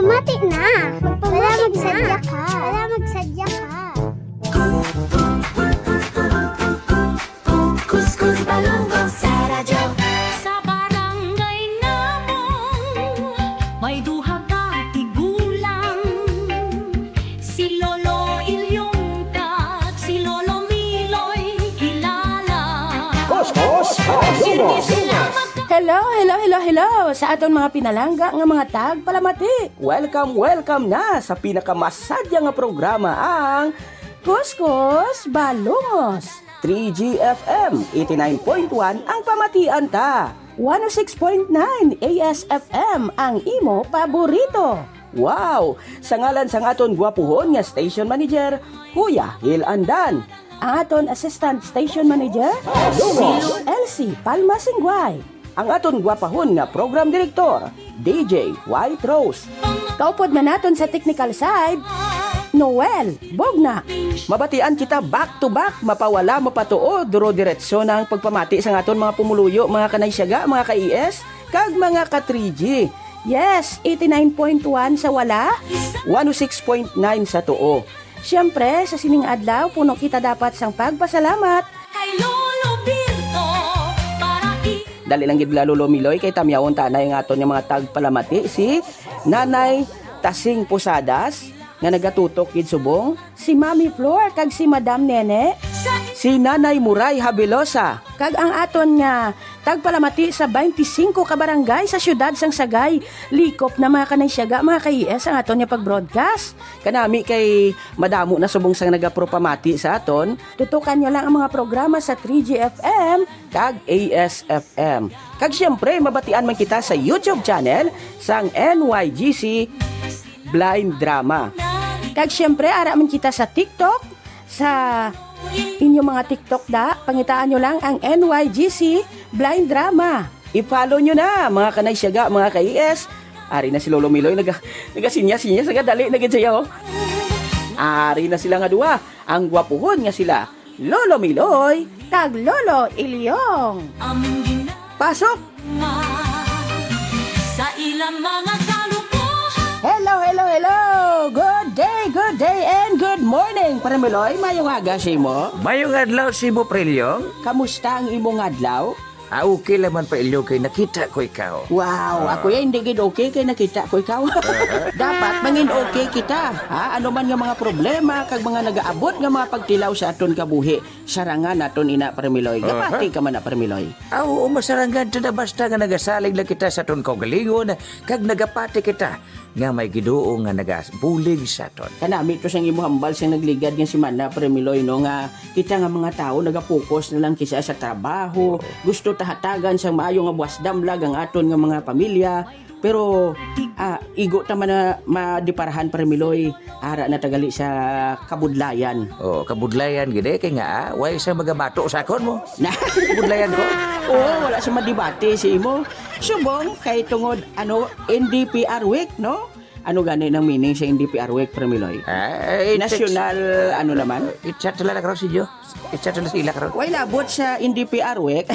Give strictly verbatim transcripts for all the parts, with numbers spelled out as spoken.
Mati na. Magpamati na. Wala, magsadya ka. Wala, magsadya ka. Kuskus Balungos sa radyo. Sa barangay namong may duha ka tigulang, si Lolo Ilyong kag si Lolo Miloy kilala. Kuskus Balungos. Hello, hello, hello, hello sa aton mga pinalangga nga mga tagpalamati. Welcome, welcome na sa pinakamasadya nga programa, ang Kuskus Balungos. Three G F M, eighty-nine point one ang pamatian ta. One oh six point nine A S F M ang imo paborito. Wow! Sa ngalan sang aton gwapuhon nga station manager, Kuya Hil Andan. Ang aton assistant station manager, si Elsie Palma Singway. Ang aton gwapahon nga program director, D J White Rose. Kaupod man naton sa technical side, Noel Bugna. Mabatian kita back to back, mapawala, mapatuo, duro diretso na ang pagpamati sa aton mga pumuluyo, mga kanay siyaga, mga ka-E S, kag mga ka-three G. Yes, eighty-nine point one sa wala, one oh six point nine sa tuo. Siyempre, sa sining adlaw, puno kita dapat sang pagpasalamat. Kay Lolo Birto, para i- Dali lang gid, Lolo Miloy, kay tamyawon ta na ang aton nga mga tagpalamati, si Nanay Tasing Posadas, nga nagatutok gid subong, si Mami Flor kag si Madam Nene, si Nanay Muray Habilosa, kag ang aton nga tagpalamati sa twenty-five ka barangay sa siyudad sang Sagay. Likop na, mga kanay siyaga, mga ka-E S, ang aton nga pag-broadcast. Kanami kay madamo na subong sang nagapropamati sa aton. Tutukan nyo lang ang mga programa sa three G F M kag A S F M. Kag siyempre, mabatian man kita sa YouTube channel sang N Y G C Blind Drama. Kag siyempre, ara man kita sa TikTok, sa inyo mga TikTok da, pangitaan nyo lang ang N Y G C Blind Drama. I-follow nyo na, mga kanay siyaga, mga ka-E S. Ari na si Lolo Miloy, naga, nagasinya-sinya, sa gadali na gid siya, oh. Ari na sila nga duwa, ang gwapuhon nga sila, Lolo Miloy kag Lolo Ilyong. Pasok! Sa ilang mga kalukuhan. Hello, hello, hello! Good day, good day, and good morning, Pare Miloy. Mayong aga sa imo. Mayong adlaw sa imo, Pre Ilyong. Kamusta ang imong adlaw? Ah, okay lang man, Pre Ilyong, kay nakita ko ikaw. Wow, ah, ako ya, hindi gid okay kay nakita ko ikaw. Dapat mangin okay kita. Ha? Ano man nga mga problema kag mga nagaabot nga mga pagtilaw sa aton kabuhi, sarangan naton ina, Pare Miloy. Gapati ka man na, Pare Miloy. Ah, oo, masarangan ta na basta nga nagasalig lang kita sa aton kaugalingon kag nagapati kita nga may Ginoo nga nagabulig sa aton. Kanami to sang imo hambal sang nagligad nga semana, Pre Miloy, no, nga kita nga mga tawo nagapokus na lang kisa sa trabaho, gusto ta hatagan sang maayo nga buwas damlag ang aton nga mga pamilya, pero, ah, igo ta man na madiparahan, Pre Miloy, ara na ta gali sa kabudlayan. Oh, kabudlayan gid eh, kay nga, ah, way sa magamato sa akon mo. Na kabudlayan ko. Oo, wala sa madibate si imo. Subong kay tungod, ano, N D P R week, no? Ano gani nang meaning sa N D P R week, Pre Miloy? Ah, it's, National, it's, ano naman? It's a talaga karon, sinyo. It's a talaga sila karon. Way labot sa N D P R week.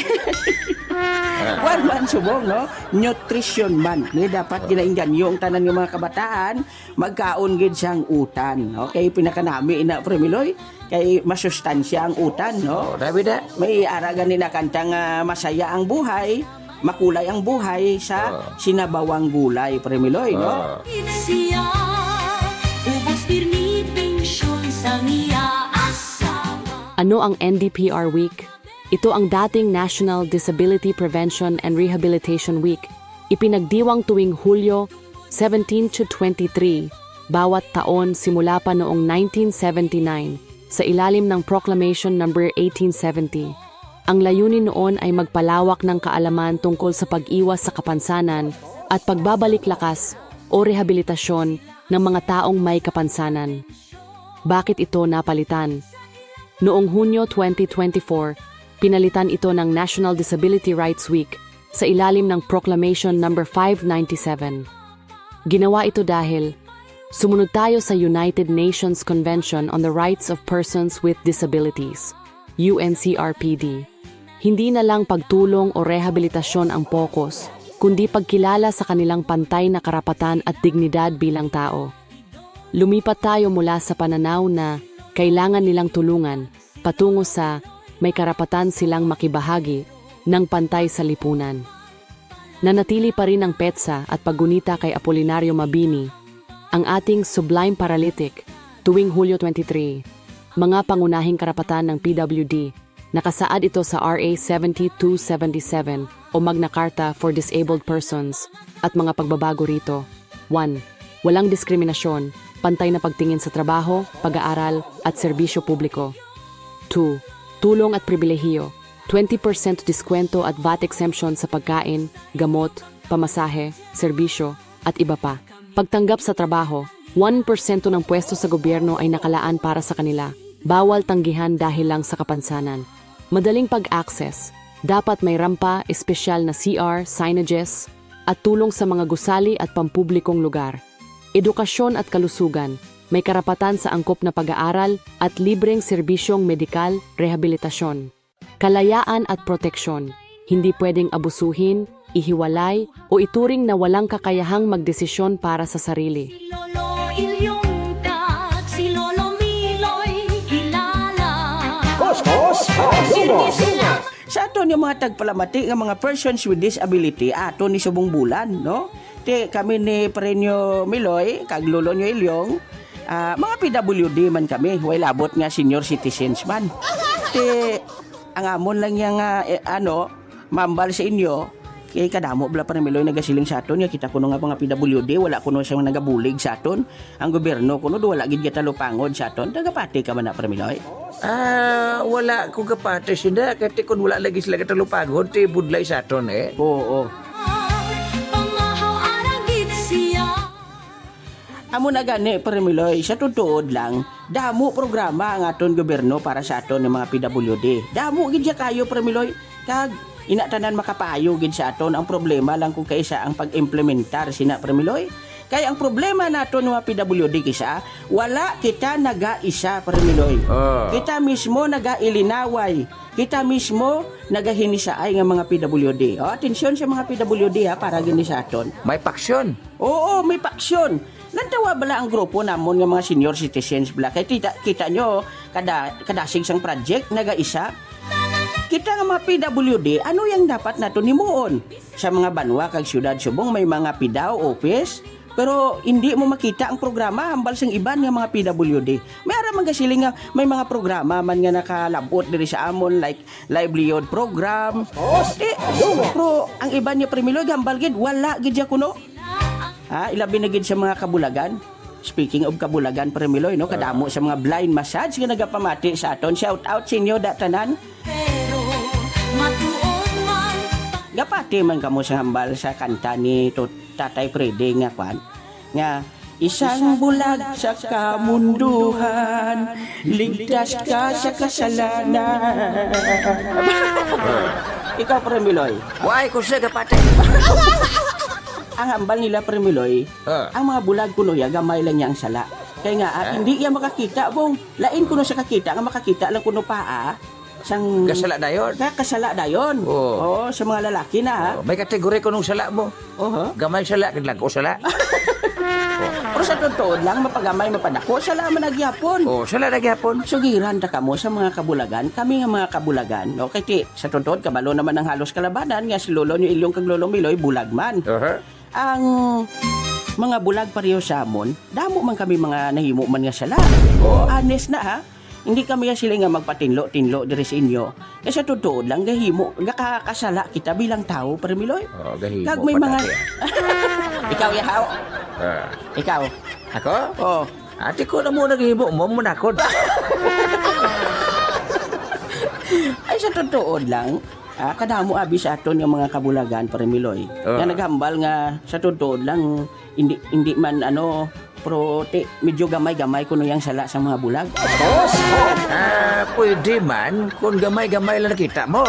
One man subong, no? Nutrition man. Ni dapat ginainganyo ang tanan nga mga kabataan, magkaon gid sang utan. Okay, pinakanami ina, Pre Miloy. Kay masustansya ang utan, no? Oh, David, ah. May ara gani na kanta nga masaya ang buhay, makulay ang buhay sa Oh. sinabawang gulay, Pre Miloy, no? Oh. Siya, ubos pirmi pensyon sang iya asawa. Ano ang N D P R Week? Ito ang dating National Disability Prevention and Rehabilitation Week. Ipinagdiwang tuwing Hulyo seventeen to twenty-three, bawat taon simula pa noong nineteen seventy-nine, sa ilalim ng Proclamation Number eighteen seventy. Ang layunin noon ay magpalawak ng kaalaman tungkol sa pag-iwas sa kapansanan at pagbabalik lakas o rehabilitasyon ng mga taong may kapansanan. Bakit ito napalitan? Noong Hunyo twenty twenty-four, pinalitan ito ng National Disability Rights Week sa ilalim ng Proclamation Number five ninety-seven. Ginawa ito dahil sumunod tayo sa United Nations Convention on the Rights of Persons with Disabilities, U N C R P D. Hindi na lang pagtulong o rehabilitasyon ang focus, kundi pagkilala sa kanilang pantay na karapatan at dignidad bilang tao. Lumipat tayo mula sa pananaw na kailangan nilang tulungan patungo sa may karapatan silang makibahagi ng pantay sa lipunan. Nanatili pa rin ang petsa at paggunita kay Apolinario Mabini, ang ating sublime paralytic, tuwing Hulyo twenty-three. Mga pangunahing karapatan ng P W D, nakasaad ito sa R A seventy-two seventy-seven o Magna Carta for Disabled Persons, at mga pagbabago rito. One, walang diskriminasyon, pantay na pagtingin sa trabaho, pag-aaral, at serbisyo publiko. Two, tulong at pribilehiyo, twenty percent diskwento at vat exemption sa pagkain, gamot, pamasahe, serbisyo, at iba pa. Pagtanggap sa trabaho, one porsyento ng pwesto sa gobyerno ay nakalaan para sa kanila. Bawal tanggihan dahil lang sa kapansanan. Madaling pag-access. Dapat may rampa, espesyal na C R, signages, at tulong sa mga gusali at pampublikong lugar. Edukasyon at kalusugan. May karapatan sa angkop na pag-aaral at libreng serbisyong medikal, rehabilitasyon. Kalayaan at proteksyon. Hindi pwedeng abusuhin, ihiwalay, o ituring na walang kakayahang magdesisyon para sa sarili. Si Lolo Ilyong kag si Lolo Miloy kilala. Kuskus Paluwas. Sa aton nga mga tagpalamati nga mga persons with disability, aton ni subong bulan, no? Ti kami ni Parinyo Miloy kag Lolo nyo Ilyong, ah, mga P W D man kami, way labot nga senior citizens man. Ti ang amon lang yang, ah, eh, ano, mambal sa inyo, kay kadamo bala, Parinyo Miloy, nagasiling sa aton nga kita kuno nga mga P W D, wala kuno siyang nagabulig sa aton. Ang gobyerno kuno do wala gid gatalupangod sa aton. Nagapati ka man na, Parinyo Miloy? Ah, wala ko gapati sila, kay ti kun wala lagi sila gatalupangod, ti budlay sa aton, eh. Oo. Pamahaw ara gid siya. Amo na gani, Parinyo Miloy, sa tutuod lang, damo programa ang aton gobyerno para sa aton nga mga P W D. Damo gid siya kayo, Parinyo Miloy, kag ina tanan makapaayo gid sa aton. Ang problema lang kung kaisa ang pag-implementar sina, Parinyo Miloy. Kay ang problema naton nga mga P W D kisa, wala kita nagaisa, Parinyo Miloy. Ah. Kita mismo nagailinaway. Kita mismo nagahinisaay nga mga P W D. O, atensyon sa mga P W D, ha, para gini sa aton. May paksyon. Oo, may paksyon. Lantawa bala ang grupo namon nga mga senior citizens bala. Kay kita, kita nyo, kada, kadasig sang project, nagaisa. Kita nga mga P W D, ano yang dapat naton himuon? Sa mga banwa kag siyudad subong may mga PDAW office, pero hindi mo makita ang programa hambal sang iban nga mga P W D. May ara man gasiling nga may mga programa man nga nakalabot diri sa amon, like livelihood program. Di, pero ang iban niya, Parinyo Miloy, hambal gid, wala gid siya kuno. Ha, ilabi na gid sa mga kabulagan. Speaking of kabulagan, Parinyo Miloy, no, kadamo sa mga blind massage nga nagapamati sa aton. Shout out sa inyo, da tanan. Pero matuod man. Gapati man kamo sa hambal sa kanta ni Tut-, Tatay Freddy nga kwan, nga, "Isang bulag sa kamunduhan, ligtas ka sa kasalanan." Ikaw, Parinyo Miloy. Why ko siya gapati? Ang hambal nila, Parinyo Miloy, ah, ang mga bulag kuno ya, gamay lang niya ang sala. Kay nga, ah, ah, hindi iya makakita, bong. Lain kuno sa kakita, nga makakita lang kuno paa. Sang kasala dayon. Ka-, kasala dayon. Oo. Oo, sa mga lalaki na, ha? Oo, may kategory kuno sala mo. Oho. Gamay sala, kag dagko sala. Pero sa totoo lang, mapagamay, mapadako, sala man na gyapon. Oo, sala na gyapon. Sugiran ta kamo sa mga kabulagan, kami nga mga kabulagan, no? Kay ti, sa totoo, kabalo naman ang halos kalabanan nga si Lolo ni Ilyong kag Lolo Miloy, bulag man. Aha. Ang mga bulag pareho sa amon, damo man kami mga nahimo man nga sala. Oo. Honest na, ha? Hindi kami ya sila nga magpatinlo-tinlo diri sa inyo. Kay sa totoo lang, gahimo, gakakasala kita bilang tawo, Parinyo Miloy. Oo, gahimo. Kag may pa mga dati, ah. Ikaw, yahaw. Ah. Ikaw. Ako? Oo. Ate ko na mo naghimo mo, manakod. Ay, sa totoo lang, ah, kadamo abi sa aton nga mga kabulagan, Parinyo Miloy, ah, nga naghambal nga sa totoo lang, hindi, hindi man, ano, pero ti, medyo gamay-gamay kuno yang sala sa mga bulag. Ah, pwede man, kung gamay-gamay lang nakita mo.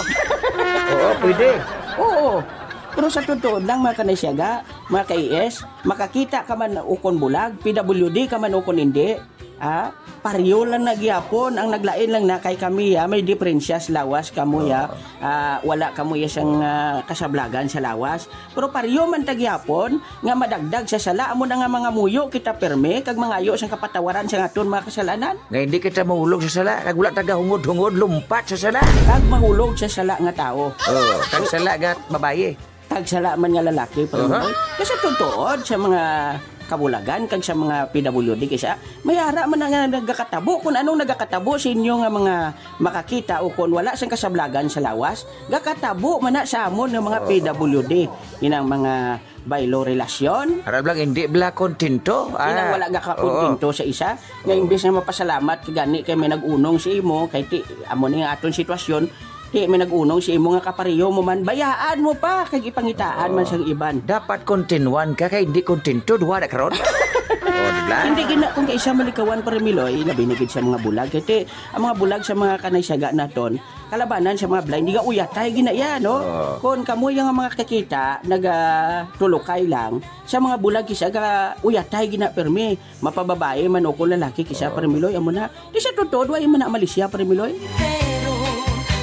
Oo, pwede. Oo. Pero sa totoo lang, mga kanaysiyaga, mga ka-E S, makakita ka man ukon bulag, P W D ka man ukon hindi, Ah, pareho lang na gyapon. Ang naglain lang na kay kami, ah, may diperensya sa lawas kamo, ya. Ah, wala kamo, ya, sang, ah, kasablagan sa lawas. Pero pareho man ta gyapon nga madagdag sa sala, amo na nga mangamuyo kita pirme kag mangayo sang kapatawaran sa aton mga kasalanan. Nga hindi kita mahulog sa sala, kag wala ta gahungod-hungod lumpat sa sala. Kag mahulog sa sala nga tawo. Oh, kag sala nga babayi. Kag sala man nga lalaki, pero Aha. Kay sa tuod sa mga kabulagan kag sa mga P W D kisa, may ara man na nga nagakatabo. Kung anong nagakatabo sa inyo nga mga makakita o kung wala sang kasablagan sa lawas, gakatabo man na sa amon nga mga Oo. P W D. Inang mga baylo relasyon. Harap lang, hindi bala kontento. Inang Ah, wala gakakontento oo. Sa isa. Nga Oo. Imbes nga mapasalamat ka gani kay may nag-unong sa imo, kay ti, amo ni nga aton sitwasyon, ti may nag-unong sa imo nga kapareho mo man, bayaan mo pa, kag ipangitaan man Oo. Sang iban. Dapat kontinuan ka, kay hindi kontento, duwa na karon. Oh, di ba? Hindi gina kung kaisa malikawan, Pare Miloy, labi na gid sa mga bulag. Kay ti, ang mga bulag sa mga kanay saga naton, kalabanan sa mga blind, di ga uyatay gina iya, no? Oo. Kon kamo yung mga kakita, nagatulukay lang, sa mga bulag kisa ga uyatay gina permi, mapababae man o kung lalaki kisa Oo. Permi, Loy, amo na. Di sa totoo, wa man na mali siya, Permi, Loy. Pero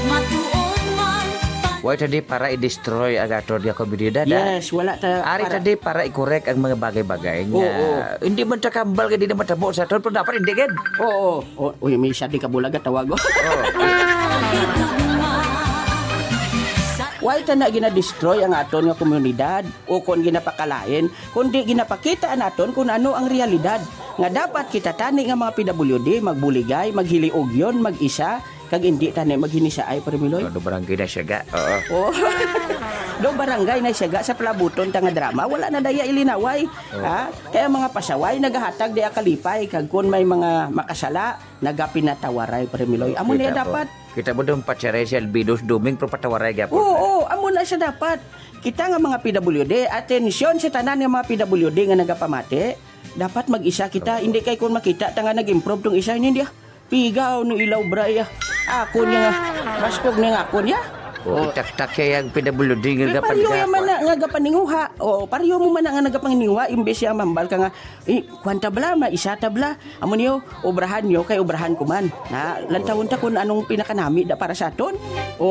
matuod man pa- Why ta di para i-destroy ang aton nga komunidad, ha? Yes, wala ta Ari para ta di para i-correct ang mga bagay-bagay nga Oo. Hindi man ta kambal nga di na matabo sa aton, pero dapat hindi gid. Oo. O, uy, may isa di ka bulaga, tawag ko. Oh. Why ta na ginadestroy ang aton nga komunidad? O kon ginapakalain, kundi ginapakita naton kung ano ang realidad. Nga dapat kita tani nga mga P W D, magbuligay, maghiliugyon, mag-isa, kag indi tani maghinisaay, Pare Miloy. Ano, barangay na siya ga? Oo. Oh. Do barangay na siya ga sa palabuton ta nga drama, wala na daya ilinaway. Oo. Ha? Kaya mga pasaway, nagahatag di kalipay, kag kung may mga makasala, nagapinatawaray, Pare Miloy. Amo Kita niya po. Dapat. Kita mo doon, patsaray si Albinos Duming, pero patawaray gyapon. Oo, oo, amo na siya dapat. Kita nga mga P W D, atensyon sa tanan nga mga P W D nga nagapamati. Dapat mag-isa kita. Oo. Hindi kay kung makita ta nga nag-improve tong isa, hindi, ah. Pigaw no ilaw, bray, ah. Ako niya nga, baskog niya nga ako niya. O, Oh. Itaktak siya yung P W D nga Pero pareho gapaningha. Naman na nga gapaninguha. O, pareho mo man na nga nagapaninguha, imbes siya mambal ka nga, eh, kwan ta bala, maisa ta bala. Amo niyo, obrahan niyo, kay obrahan ko man. Na, lantawon ta kung anong pinakanami da para sa aton. O,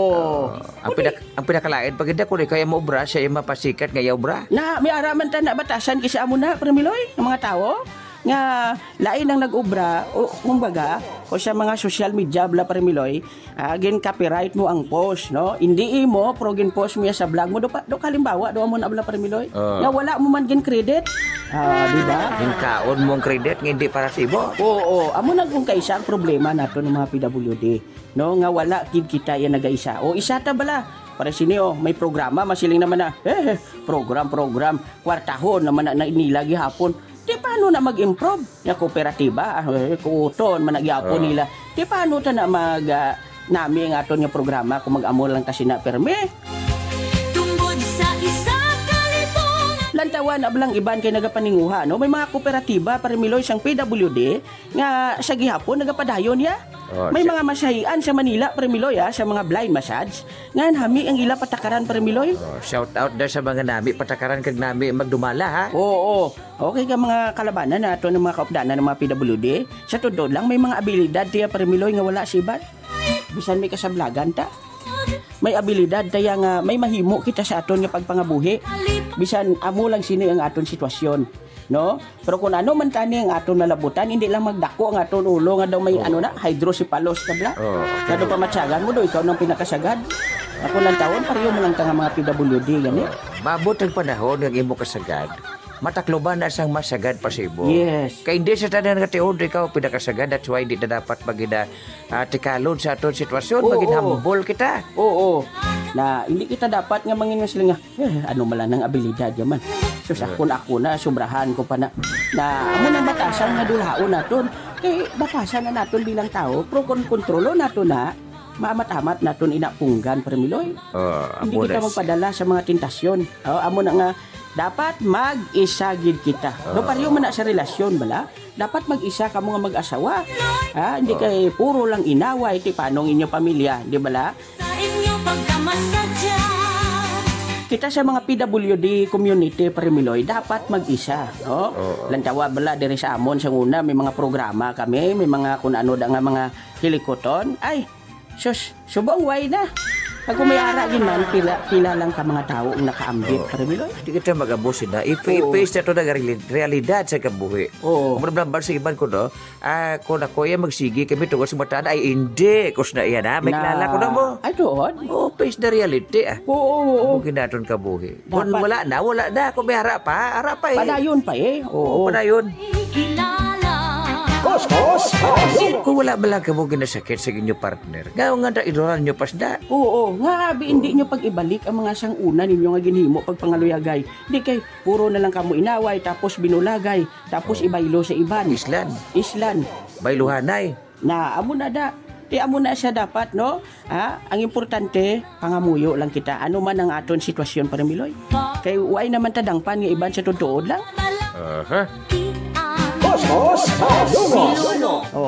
Ah, ang kundi pinak-, ang pinakalain, pag hindi ko ikaw yung maobra, siya yung mapasikat nga yung obra. Na, may ara man ta na batasan kisa amo na, Pare Miloy, ang mga tao nga lain ang nag-obra, o, kumbaga, o sa mga social media, bala, Pare Miloy, ah, gin-copyright mo ang post, no? Hindi imo, pero gin-post mo ya sa vlog mo. Do pa, do kalimbawa, do amo na, bala, Pare Miloy, Ah. Nga wala mo man gin-credit. Ah, di ba? Yung kaon mo ang credit, nga hindi para sa imo. Oo, amo na kung kaisa ang problema nato ng mga P W D, no? Nga wala gid kita yan nagaisa. O isa ta bala, para sini, oh, may programa, masiling naman na, eh, program, program, kwartahon naman na, na nila gihapon. Di paano na mag-improve? Nga kooperatiba, ah, eh, kuuton man na gihapon Oo. Nila. Di paano ta na mag, ah, nami ang aton nga programa kung mag-amo lang ta sina permi? Tungod sa isa ka libong Lantawan na lang iban kay nagapaninguha, no? May mga kooperatiba, Pare Miloy, sang P W D nga sa gihapon nagapadayon niya. Oh, May siya- mga masahian sa Manila, Pare Miloy, ah, sa mga blind massage. Nga nami ang ila patakaran, Pare Miloy. Oh, shout out daw sa mga nami patakaran kag nami magdumala, ha? Oo, oo. Okay ka mga kalabanan nato ng mga kaupdanan ng mga P W D. Sa totoo lang, may mga abilidad tiya, Pare Miloy, nga wala sa iban. Bisan may kasablagan ta. May abilidad ta ya nga may mahimo kita sa aton nga pagpangabuhi. Bisan amo lang sini ang aton sitwasyon, no? Pero kung ano man tani ang aton nalabutan, hindi lang magdako ang aton ulo nga daw may Oo. Ano na, hydrocephalus ka bla. Oo, okay. Nga daw pamatyagan mo daw, ikaw nang pinakasagad. Ako lang taon, pareho mo lang ta nga mga P W D, gani. Oo. Maabot ang panahon nga imo kasagad, matakloban na sang mas sagad pa sa imo. Yes. Kay hindi sa tanan nga tiod, ikaw pinakasagad, that's why di na dapat magina, ah, tikalon sa aton sitwasyon, Oo. Maging humble kita. Oo. Na hindi kita dapat nga mangin nga sila nga, "Eh, ano man lang ang abilidad niya man. Sus, Yeah. Ako na, ako na, sobrahan ko pa na." Na, amo nang batasan nga dulhaon naton. Kay batasan na naton bilang tao, pero kung kontrolo naton na, maamat-amat naton ina punggan, Pare Miloy. Oh, Hindi amo kita na siya. Magpadala sa mga tentasyon. Oh, amo na nga, dapat mag-isa gid kita. Do Oh. Pareho man na sa relasyon, bala? Dapat mag-isa kamo nga mag-asawa. Ha? Hindi Oh. Kay puro lang inaway, ti paano ang inyo pamilya, di bala? Sa inyo pagkamasadya. Kita sa mga P W D community, Pare Miloy, dapat mag-isa, no? Oo. Lantawa bala diri sa amon sa una, may mga programa kami, may mga kun ano da nga mga hilikoton. Ay, sus, subong way na. Ako may ara gid man, pila, pila lang ka mga tawo ang nakaambit, Oo. Pare Miloy. Di kita mag-abo sina. Ip-, Oo. I-face na to na reali-, realidad sa kabuhi. Oo. Mura lang ba sa iban ko, no? Ah, kung ako iya magsigi kami tungod sa mata na, ay, hindi. Kus na iya na, may Na kilala ko na mo. Ay, tuod? Oo, face the reality, ah. Oo, oo, oo. Amo gid naton kabuhi. Kung Dapat. wala na, wala na. Kung may ara pa, ara pa eh. Padayon pa eh. Oo, Oo. padayon. Kuskus, padayon. Kung wala man lang kamo ginasakit sa inyo partner, nga nga da iduran nyo pasda. Oo, nga abi, hindi nyo pag-ibalik ang mga sang-una ninyo nga ginhimo pagpangaluyagay. Di kay, puro na lang kamo inaway, tapos binulagay, tapos Oo. ibaylo sa iban. Islan. Islan. Bayluhanay. Na, amo na da. Di amo na siya dapat, no? Ha? Ang importante, pangamuyo lang kita. Ano man ang aton sitwasyon, Pare Miloy. Kay way naman ta dangpan nga iban sa tuod-tuod lang. Aha. Kuskus, padayon.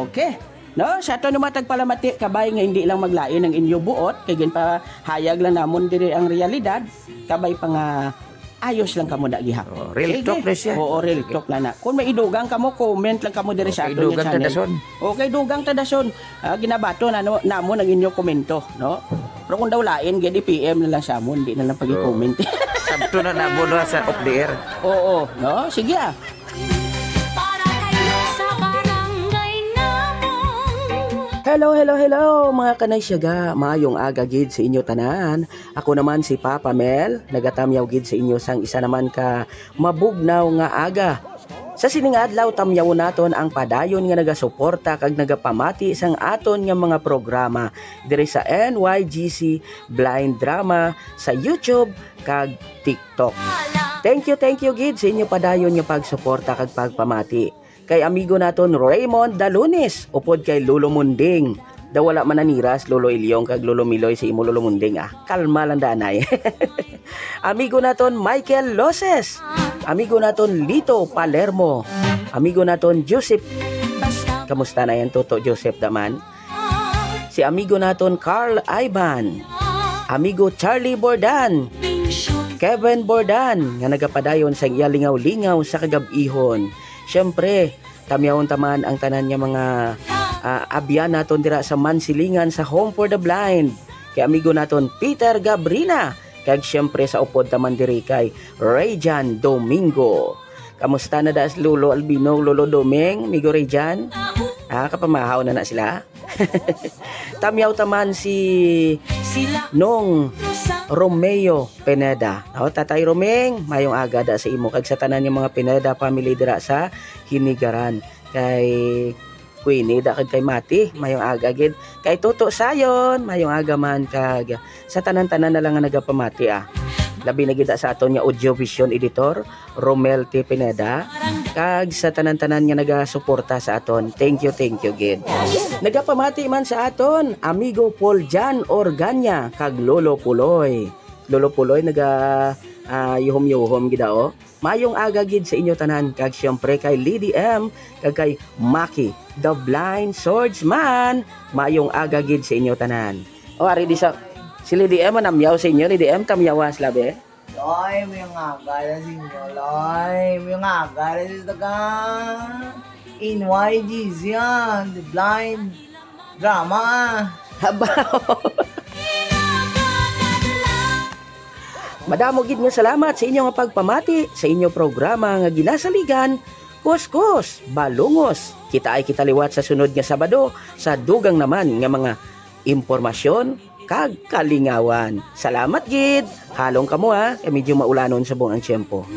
Okay. No, sa aton naman tagpalamati, kabay nga hindi lang maglain ang inyo buot, kay ginpahayag lang namon diri ang realidad, kabay pa nga ayos lang kamo na gihapon. Oh, real Sige. talk na siya. Oo, real Sige. talk na na. Kung may idugang kamo, comment lang kamo diri sa Okay, aton nga dugang channel. Tadason. Okay, dugang Tadason. Ah, ginabato na, no, namon ang inyo komento, no? Pero kung daw lain, gid i-P M na lang sa amon, di na lang pag-comment. Oo. Sabto na namo na sa off the air. Oo, no? Sige ah. Para kayo sa barangay namon. Hello, hello, hello, mga Kanay Siyaga. Maayong aga gid sa inyo tanan. Ako naman si Papa Mel, nagatamyaw gid sa inyo sang isa naman ka mabugnaw nga aga. Sa sining adlaw, tamyawon naton ang padayon nga nagasuporta kag nagapamati sang aton nga mga programa diri sa N Y G C Blind Drama sa YouTube kag TikTok. Thank you, thank you gid sa inyo padayon nga pagsuporta kag pagpamati. Kay amigo naton Raymond Dalunis, upod kay Lolo Munding. Daw wala man naniras, Lolo Ilyong kag Lolo Miloy, sa imo, Lolo Munding, ah. Kalma lang danay. Amigo naton Michael Loses. Amigo naton Lito Palermo. Amigo naton Joseph. Kamusta na yan, Toto Joseph Daman? Si amigo naton Carl Ivan. Amigo Charlie Bordan. Kevin Bordan, nga nagapadayon sa iya lingaw-lingaw sa kagab-ihon. Siyempre, tamyawon ta man ang tanan nga mga, ah, abyan naton dira sa Mansilingan sa Home for the Blind. Kay amigo naton Peter Gabrina, kag siyempre sa upod ta man diri kay Rayjan Domingo. Kamusta na da si Lolo Albino, Lolo Doming, amigo Rayjan? Ah, kapamahaw na na sila. Tamyaw ta man si Nong Romeo Pineda. O, Tatay Roming, mayong aga da sa imo kag sa tanan nga mga Pineda family dira sa Hinigaran. Kay Queenie da kag kay Mati, mayong aga gid. Kay Toto Sayon, mayong aga man kag sa tanan-tanan na lang nga nagapamati, ah. Labi na gid sa aton nga audio vision editor, Romel T Pineda, kag sa tanan-tanan nga nagasuporta sa aton. Thank you, thank you gid. Nagapamati man sa aton, amigo Paul Jan Organya, kag Lolo Puloy. Lolo Puloy, naga, ah, yuhom-yuhom gid, ah, oh. Mayong aga gid sa inyo tanan, kag siyempre kay Lady M, kag kay Maki, the blind swordsman. Mayong aga gid sa inyo tanan. O, ari di sa, si Lady M, manamyaw sa inyo, Lady M, tamyawa sila, be. Loy, may nga agad sa inyo, Loy. May nga agad sa taga N Y G C yan, the blind drama. Habaw. Madamo gid nga salamat sa inyo nga pagpamati sa inyo programa nga ginasaligan, Kuskus, Balungos. Kita ay kita liwat sa sunod nga Sabado sa dugang naman nga mga impormasyon kag kalingawan. Salamat gid. Halong kamo, ha, kay medyo maulanon subong ang tiyempo.